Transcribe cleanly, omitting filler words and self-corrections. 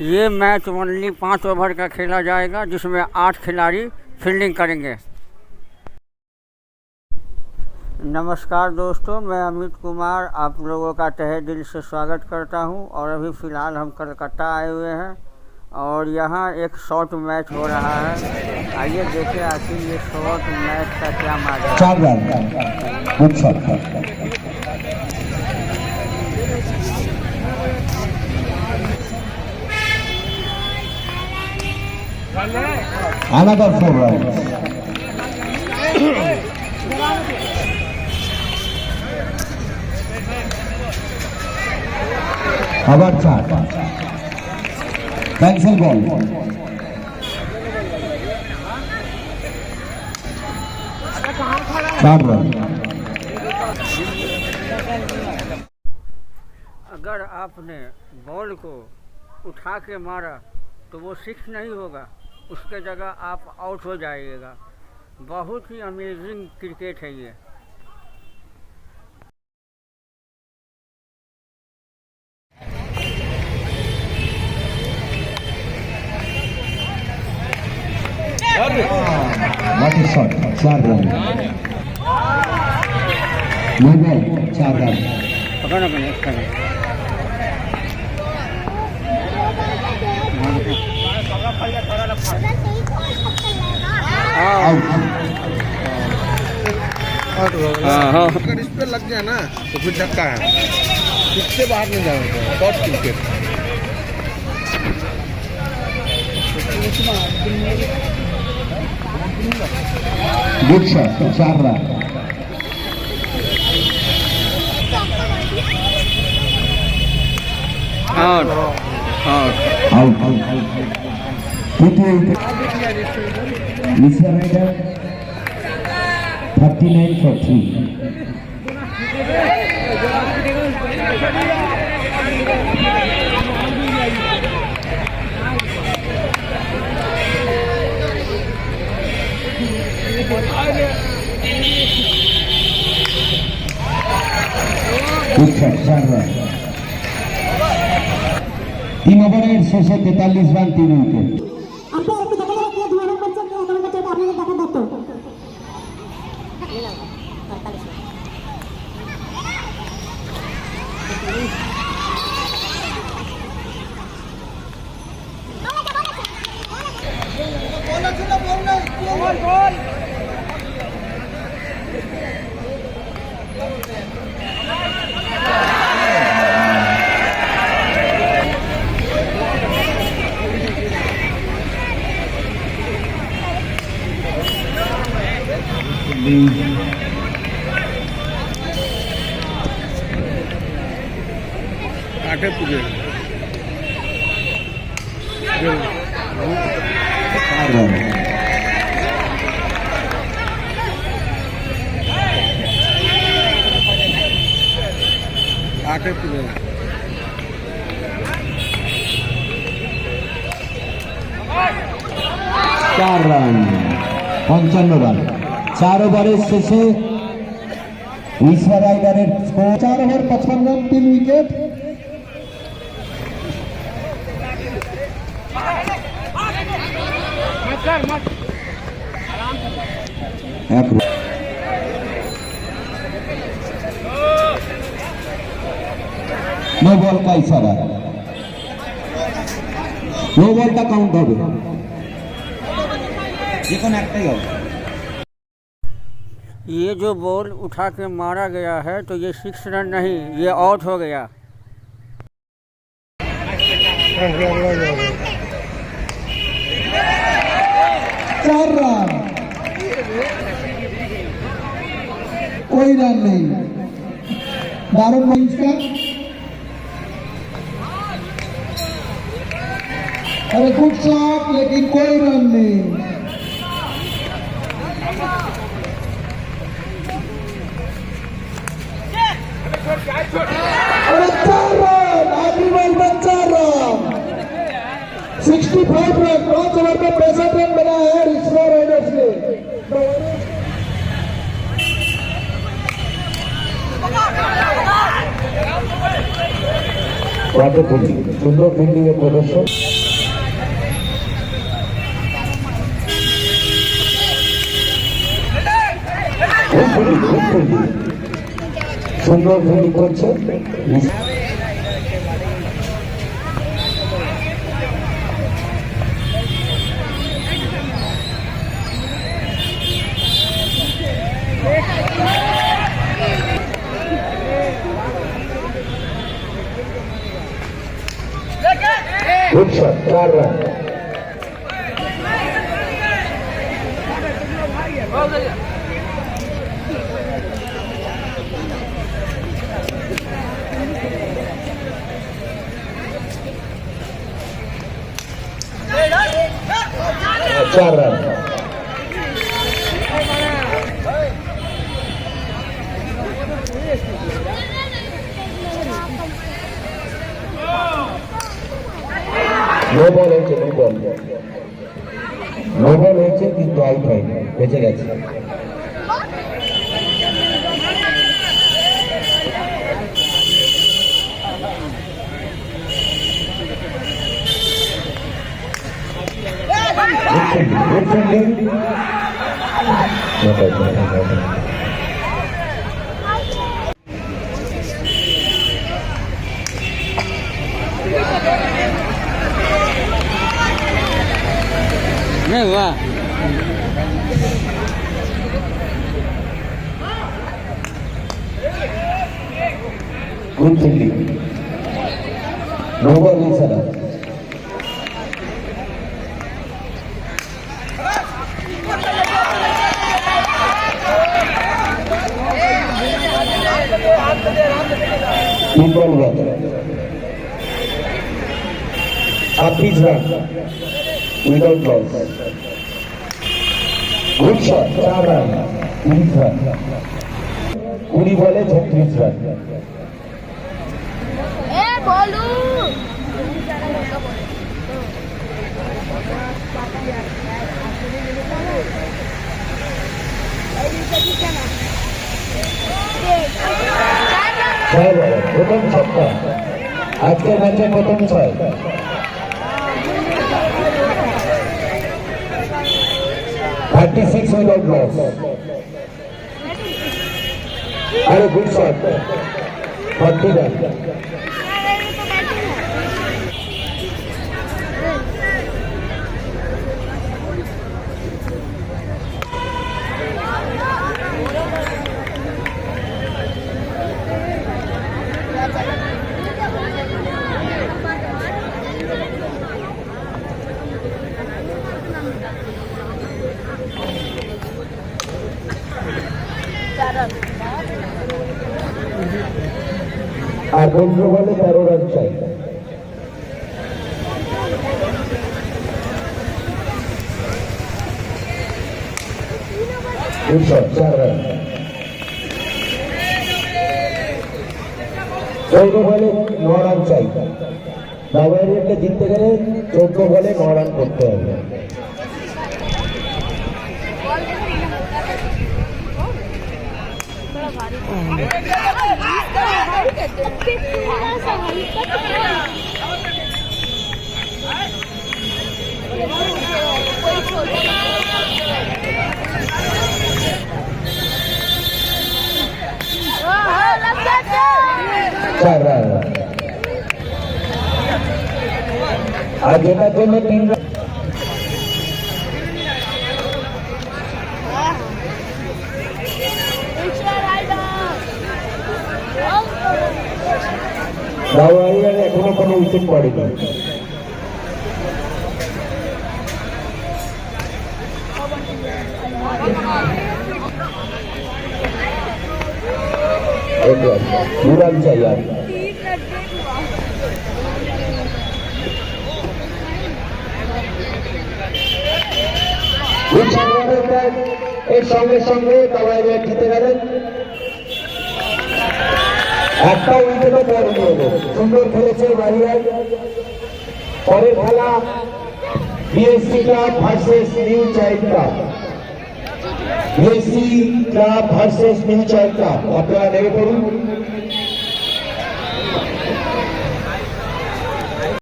ये match only 5 over का खेला जाएगा, जिसमें 8 खिलाड़ी फील्डिंग करेंगे। नमस्कार दोस्तों, मैं अमित कुमार आप लोगों का तहे दिल से स्वागत करता हूं। और अभी फ़िलहाल हम कलकत्ता आए हुए हैं और यहाँ एक शॉर्ट मैच हो रहा है। आइए देखें आखिर ये शॉर्ट मैच का क्या माजरा। 4 run, good shot. Another 4 runs. আবার 4, ক্যান্সেল বল। 4 রান। अगर आपने बॉल को उठा के मारा तो वो सिक्स नहीं होगा, उसके जगह आप आउट हो जाइएगा। बहुत ही अमेजिंग क्रिकेट है ये। What a shot, 4 run. No ball, 4 run. पकड़ना पड़ेगा इसका। आउट। हाँ। अगर इस पे लग जाए ना तो फिर धक्का है, इससे बाहर नहीं जाना चाहिए। Short cricket. Good shot, 4 run. Out out. Out. তৃতীয় wicket Rishra rider, 39 for 3. Good shot, 4 run. 3 ওভারের শেষে 43 রান, 3 উইকেট। আপনারা একটু দেখা যাক, 2 নম্বর চোখ, 1 নম্বর চোখ আপনাদের দেখার দায়িত্ব। आठे पूरे। 4 run. आठे पूरे। 4 রান, 55 রান। 4 ওভারের শেষে Rishra রাইডারের score 4 over 55 run, 3 wicket. 1 run. No ball का इशारा, নো বলটা কাউন্ট হবে, যে কোনো একটাই হবে। ये जो बॉल उठा के मारा गया है तो ये 6 रन नहीं, ये आउट हो गया। 4 रन, कोई रन नहीं। दारुण इंच का। अरे गुड शॉट, लेकिन कोई रन नहीं। अरे 4 रन, आखिरी बॉल पर 4 रन, 65 रन। 5 ओवर में 65 रन बना है रिसरा राइडर्स ने। ওয়াটার ফিল্ডিং, সুন্দর ফিল্ডিং এর প্রদর্শন। খুব ফিল্ডিং, খুব ফিল্ডিং, সুন্দর ফিল্ডিং করছে। Good shot, 4 run. 4 run. No ball হয়েছে, নো বল, নো বল হয়েছে, কিন্তু আউট হয়নি, বেঁচে গেছে। Good fielding, good fielding. Not out, not out, not out. नहीं हुआ। Good fielding. No ball ইশারা। 3 বল বাদ, 26 run without loss. Good shot, 4 run, 30 run, 20 বলে 36 রান। এ বলু। 6 বলে প্রথম ছক্কা, আজকের ম্যাচে প্রথম 6। 36 without loss. আরে গুড শট, 40 রান। আর 15 বলে 13 রান চাই। Good shot, 4 run. 14 বলে 9 রান চাই। দাওয়ারিয়াকে জিততে গেলে 14 বলে 9 রান করতে হবে। थोड़ा सा हल्का। कोई छोटा। 4 রান। আর জেতার জন্য 3 রান। দাওয়ারিয়ার এখনো কোনো উইকেট পড়েনি। 1 রান, 2 রান চাই আর। Good shot, এর সঙ্গে সঙ্গে দাওয়ারিয়া জিতে গেলেন। একটা উইকেটও পড়েনি ওদের। সুন্দর খেলেছে ওয়ারিয়ার। পরের খেলা BSc club versus new child club. BSc club versus new child club. আপনারা নেমে পড়ুন।